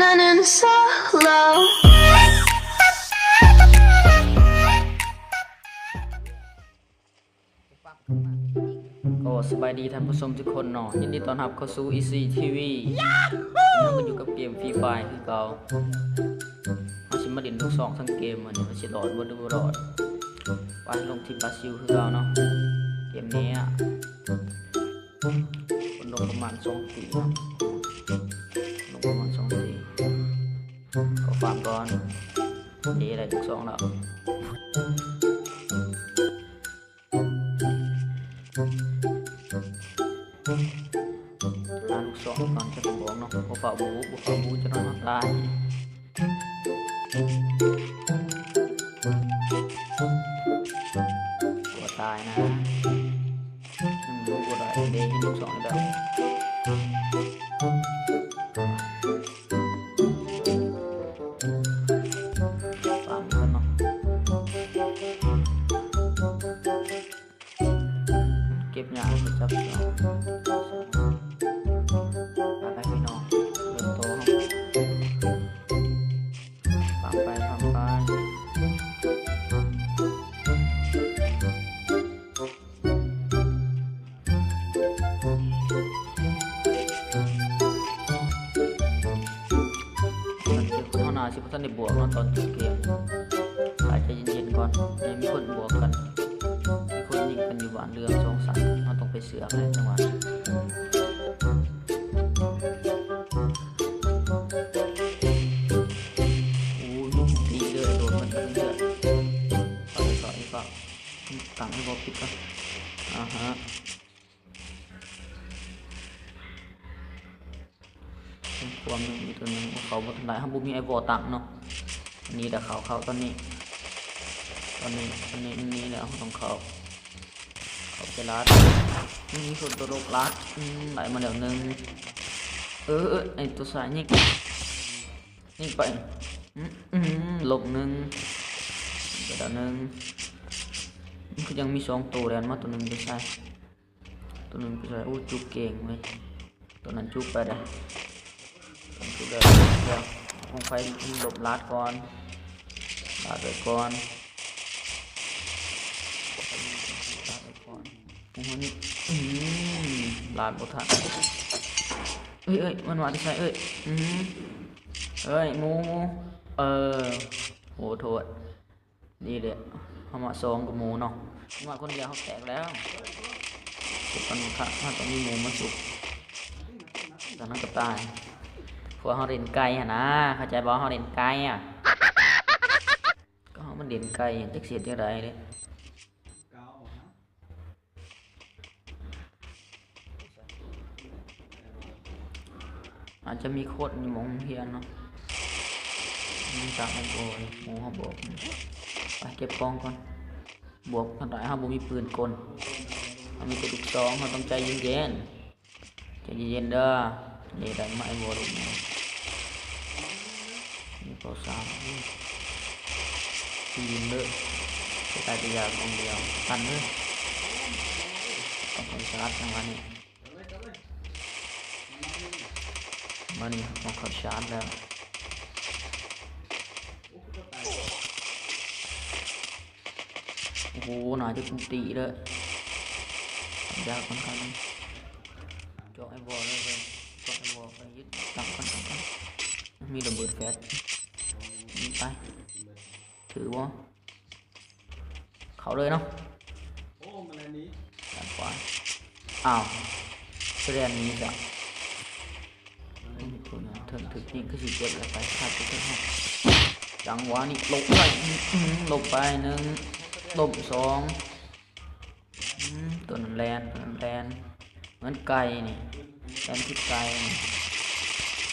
나는 솔로. ກໍສະບາຍດີທ່ານຜູ້ຊົມທຸກຄົນເນາະ, ຍິນດີຕ້ອນຮັບເຂົ້າສູ່ ອີຊີ ທີວີ. ເຮົາກໍຢູ່ກັບເກມ Free Fire ຄືເກົ່າ. ເຮົາຊິມາຫຼິ້ນລູກຊອງທັງເກມມື້ນີ້ ວ່າຊິລອດບໍ່ ຫຼື ບໍ່ລອດ. ໄປ ລົງທີມບຣາຊິລຄືເກົ່າເນາະ. ເກມນີ້ ຄົນລົງປະມານສອງຕີເນາະ, ລົງປະມານສອງຕີ. ຂໍຟາມກ່ອນ. ເດ ໄດ້ລູກຊອງແລ້ວ. ຫາລູກຊອງກ່ອນ ຈັກກະບອກເນາະ. ບໍ່ຟ້າວບູ ບໍ່ຟ້າວບູ ຈະນອນຕາຍ. ບໍ່ຕາຍນະ. ຍັງຮູ້ບໍ່ໄດ້ເດ້ ເຫັນລູກສອງແລ້ວ. ເກັບຫຍ້າໄປຈັບ ໄປ ໄປ ພີ່ນ້ອງ ເລີ່ມໂຕເຮົາ ຟາມໄປ ຟາມໄປ. ເຮົາໜ້າຊິບໍ່ທັນໄດ້ບວກເນາະ ຕອນຈົບເກມ. ໃຈເຢັນໆກ່ອນ ຍັງມີຄົນບວກກັນ ມີຄົນຍິງກັນຢູ່ບ້ານເຮືອນສອງສາມ. ເຮົາຕ້ອງໄປເຊືອກແລ້ວຈັງຫວະນີ້. ໂອ້ຍ ມີທຸກທີ່ເລີຍ ໂດດມັນເລືອດ. ເອົາ ເອົາ ເອົາ ຕັ້ງໃຫ້ບໍ່ຜິດກ່ອນ. ອາຮະ ຄວາມໜຶ່ງ ອີກຕົວໜຶ່ງ ເຂົາບໍ່ທັນໄດ້ ເຮົາບໍ່ມີໄອວໍຕັ້ງເນາະ. ອັນນີ້ແຫຼະ ເຂົາ ເຂົາຕອນນີ້ ຕອນນີ້ ຕອນນີ້ ນີ້ແຫຼະ ເຮົາຕ້ອງເຂົ້າ ເຂົ້າໄປລາດ. ນີ້ຄົນຕົວໂລກລາດ ອືມ ໄດ້ມາແລ້ວໜຶ່ງ. ເອີ ເອີ ໄອ້ຕົວຊ້າຍຍິງ ຍິງໄປ ອືມ ອືມ ລົບໜຶ່ງ ໄປແລ້ວໜຶ່ງ. ມັນຄືຍັງມີສອງໂຕແລ່ນມາ ໂຕໜຶ່ງໄປໃສ ໂຕໜຶ່ງໄປໃສ. ໂອ້ ຈຸກເກັ່ງເວີຍ ໂຕນັ້ນຈຸກໄປເດ້ ໂຕນັ້ນຈຸກໄດ້. ດຽວ ກອງໄຟລົບລາດກ່ອນ ລາດໄວ້ກ່ອນ ລາດໄວ້ກ່ອນ. ໂອ້ໂຫ ນີ້ ອືມ ລາດບໍ່ທັນ. ເອີຍ ເອີຍ ມັນມາແຕ່ໃສເອີຍ? ອືມ ເອີຍ ໝູ ໝູ ເອີ ໂຫ ໂທດ. ນີ້ແຫຼະ ເຮົາມາສອງກັບໝູເນາະ, ມາຄົນດຽວເຮົາແຕກແລ້ວ. ເກັບກ່ອນ ເຮົາຕ້ອງມີໝູມາຊຸບ ຕອນນັ້ນກໍຕາຍ. ພວກເຮົາຫຼິ້ນໄກ່ຫັ້ນນາ ເຂົ້າໃຈບໍ່? ເຮົາຫຼິ້ນໄກ່ອະ ກໍເຮົາມັນຫຼິ້ນໄກ່ ຈັກຊິເຮັດຈັ່ງໃດເດ້. ອາດຈະມີຄົນຢູ່ໝ່ອງໂຮງຮຽນເນາະ. ມີຈັກໝູ່ບໍ່ ໝູ່ເຮົາບອກ. ໄປເກັບຂອງກ່ອນ. ບວກເທົ່າໃດ ເຮົາບໍ່ມີປືນກົນ ເຮົາມີແຕ່ລູກຊອງ. ເຮົາຕ້ອງໃຈເຢັນໆ ໃຈເຢັນໆເດີ. ນີ້ໄດ້ໄມ້ບໍ່ລູກນີ້ ມີເຂົ້າສານ ປີນເດີ. ໄດ້ແຕ່ຢາກອງດຽວ ຕັນເດີ. ຕ້ອງໄປຊາດຈັງຫວະນີ້. ມານີ້ ເຮົາເຂົ້າຊາດແລ້ວ. ໂອ້ໂຫ ໜ້າຈະກຸມຕີເດີ. ຢາກຂ້ອນຂ້າງໜຶ່ງ ເຈາະໃຫ້ບໍ່ເລີຍເດີ. ເຈາະໃຫ້ບໍ່ໄປ. ຍຶດ ຕັ້ງກ່ອນ ຕັ້ງກ່ອນ. ມີລະເບີດແຟດ. ຍິງໄປ. ຖືບໍ່? ເຂົ້າເລີຍເນາະ. ໂອ້ ມັນແລ່ນໜີ. ດ້ານຂວາ. ອ້າວ ສະແດນໜີຊະ. ເຖິງຖືກຍິງຄືຊິເຈັບແລ້ວ. ໄປ ຂ້າໄປເຖິງ. ຈັງຫວະນີ້ ຫຼົບໄປ. ອືມ ຫຼົບໄປໜຶ່ງ ລົ້ມສອງ. ອືມ ຕົວນັ້ນແລ່ນ ຕົວນັ້ນແລ່ນ ເໝືອນໄກ່ນີ້ ແລ່ນຄືໄກ່ນີ້.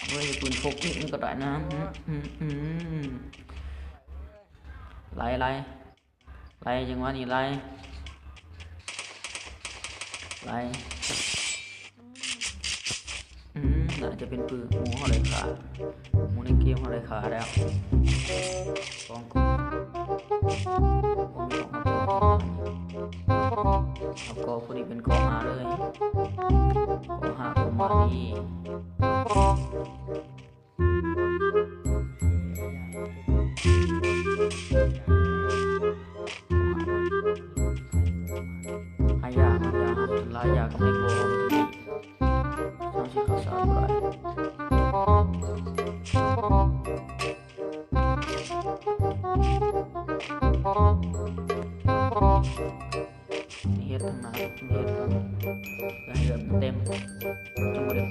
ເວີ້ຍ ປືນພົກນີ້ມັນກໍໄດ້ນະ. ອືມ ອືມ ອືມ ໄລ່ ໄລ່ ໄລ່ ຈັງຫວະນີ້ໄລ່ ໄລ່. ອືມ ໜ້າຈະເປັນປືນ. ໝູເຮົາໄດ້ຂ້າ ໝູໃນເກມເຮົາໄດ້ຂ້າແລ້ວ ສອງໂຕ. ເອົາກໍພໍດີເປັນຂໍ້ຫ້າເລີຍ ຂໍ້ຫ້າ ປະມານນີ້.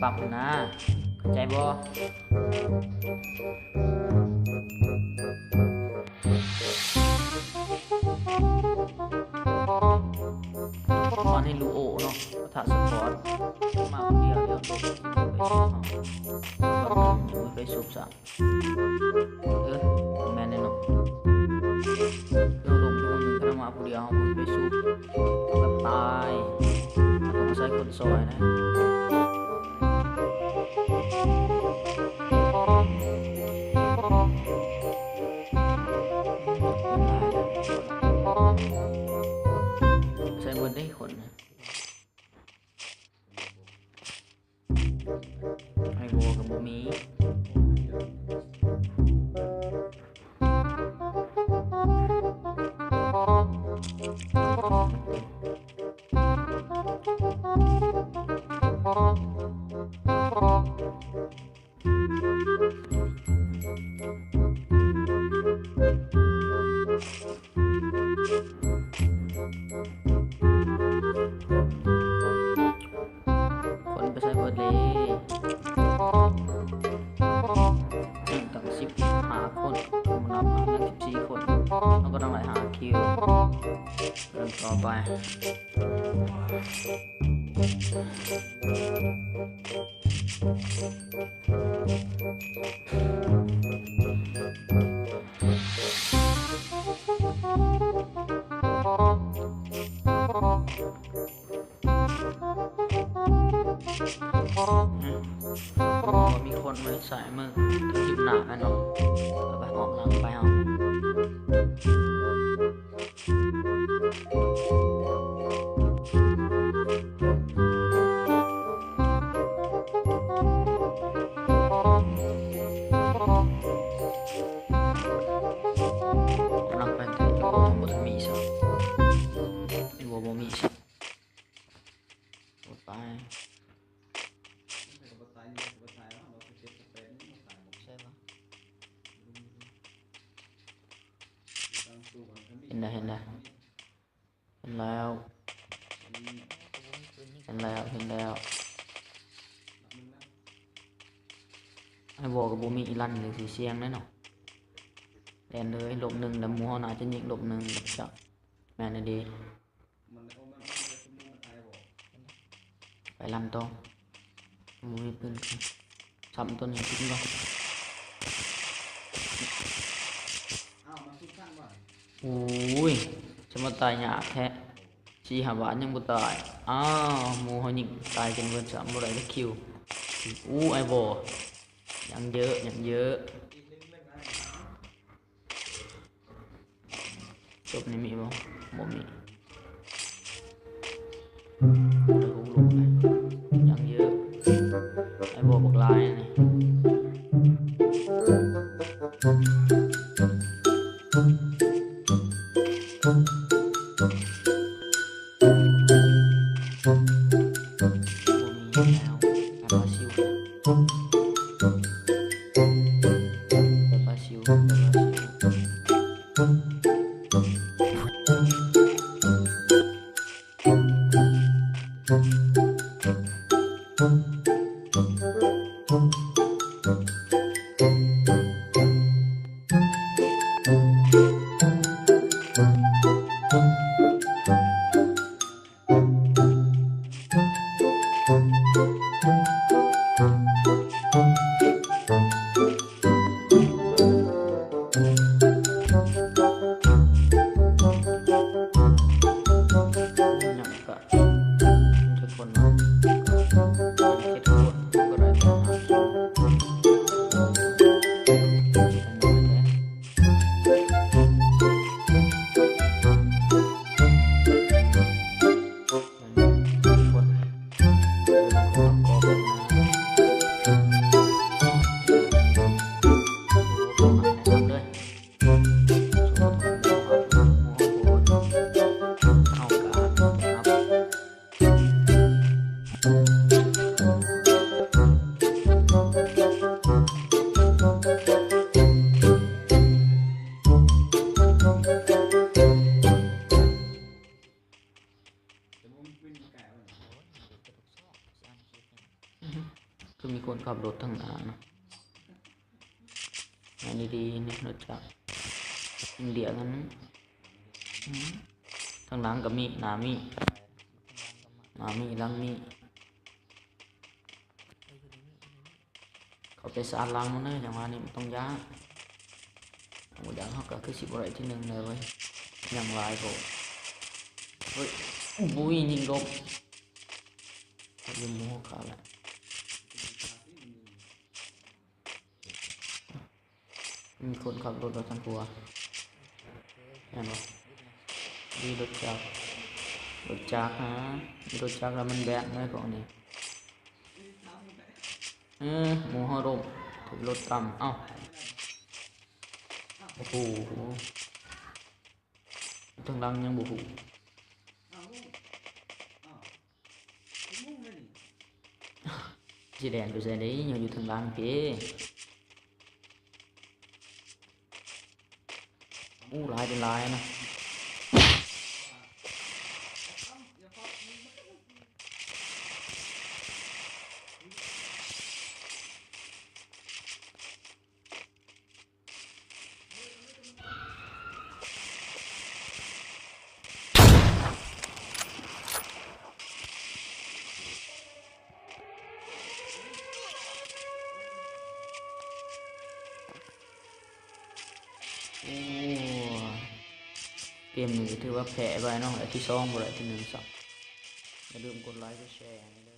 ປັບນະ ເຂົ້າໃຈບໍ່? ຕອນນີ້ລູໂອເນາະ ປະທະສະປອດ ມາຄົນດຽວ ດຽວໄປຊຸບເຮົາ ຍັງບໍ່ໄປຊຸບຊ້ຳ. ເອີ ແມ່ນແນ່ເນາະ ຄືລົງຢູ່ໜຶ່ງ ຄັນເຮົາມາຜູ້ດຽວ ເຮົາບໍ່ໄປຊຸບ ເຮົາກໍຕາຍ ເຮົາຕ້ອງອາໄສຄົນຊ່ອຍນະ. ໃສ່ເບິດເດ້ຄົນນະ. ໄອວໍກໍບໍ່ມີ. ຄົນໄປໃສເບິດເດ? ຍັງຕັ້ງສິບຫ້າຄົນ ບໍ່ນັບ ຍັງສິບສີ່ຄົນ ເຮົາກໍຕ້ອງໄດ້ຫ້າຄິວ. ເລີ່ມຕໍ່ໄປ. ມີຄົນໄວ້ສາຍມື ທາງທິດໜ້າແມ່ນບໍ່? ໄປ ໄປ ອ້ອມຫຼັງໄປເຮົາ. ກຳລັງໄປ ແຕ່ບໍ່ທັນມີຊ້ຳ ເຫັນບໍ່ ບໍ່ມີຊ້ຳ. ໄປ ໃຊ່ບໍ່? ເຫັນແລ້ວ ເຫັນແລ້ວ ເຫັນແລ້ວ ເຫັນແລ້ວ ເຫັນແລ້ວ. ໄອວໍກໍບໍ່ມີອີ່ລັນ ຫຼື ສີສຽງແນ່ເນາະ. ແລ່ນເລີຍ ລົບໜຶ່ງ ແລ້ວໝູ່ເຮົາໜ້າຈະຍິງລົບໜຶ່ງ ແມ່ນອີ່ຫຼີ. ໄປລຳຕໍ່ ບໍ່ມີປືນ ຊ້ຳຕົວນີ້ກິນບໍ່? ໂອ້ຍ ຈະມາຕາຍຍາກແທ້ ສີ່ຫ້າບາດຍັງບໍ່ຕາຍ. ອ້າວ ໝູ່ເຮົາຍິງຕາຍຈົນເບິດຊ້ຳ ບໍ່ໄດ້ຈັກຄິວ. ໂອ້ ໄອວໍ ຍັງເຢີະ ຍັງເຢີະ. ຈົບນີ້ມີບໍ່? ບໍ່ມີ. ຍັງເຢີະ ໄອວໍບັກຫຼາຍອັນນີ້. ບໍ່ມີແລ້ວ ໄປບຣາຊິວ ໄປບຣາຊິວ ໄປບຣາຊິວ. ເຮົາກະຮັບ ໃຫ້ດີໆ ນີ້ລົດຈັກອິນເດຍນັ້ນ ອືມ ທາງຫຼັງກໍມີ ໜ້າມີ ໜ້າມີ ຫຼັງມີ. ເຂົ້າໄປຊາດຫຼັງມັນເດີ ຈັງຫວະນີ້ມັນຕ້ອງຢ້ານ. ໂອ້ ຢ້ານເຮົາກໍຄືຊິບໍ່ໄດ້ທີໜຶ່ງແລ້ວເວີຍ ຍັງຫຼາຍໂພດ. ເຮີ້ຍ ໂອ້ຍ ຍິງລົບ ຢູ່ໝູ່ເຂົາແຫຼະ. ມີຄົນຂັບລົດວ່າຊັ້ນກວ່າ ແມ່ນບໍ່? ມີລົດຈັກ ລົດຈັກຫາ ມີລົດຈັກແລ້ວມັນແບກເລີຍພວກນີ້. ເອີ ໝູ່ເຮົາລົບ ຖືກລົດຕຳ. ເອົ້າ ໂອ້ໂຫ ທາງຫຼັງຍັງບໍ່ຮູ້. ຊິແລ່ນໄປໃສເດ ຍັງຢູ່ທາງຫຼັງເດ້. ໂອ້ ຫຼາຍເປັນຫຼາຍນະ. ໂອ້ ເກມນີ້ກໍຖືວ່າແພ້ໄປເນາະ ໄດ້ທີສອງ ບໍ່ໄດ້ທີໜຶ່ງຊ້ຳ. ຢ່າລືມກົດໄລ ກົດແຊໃຫ້ເດີ.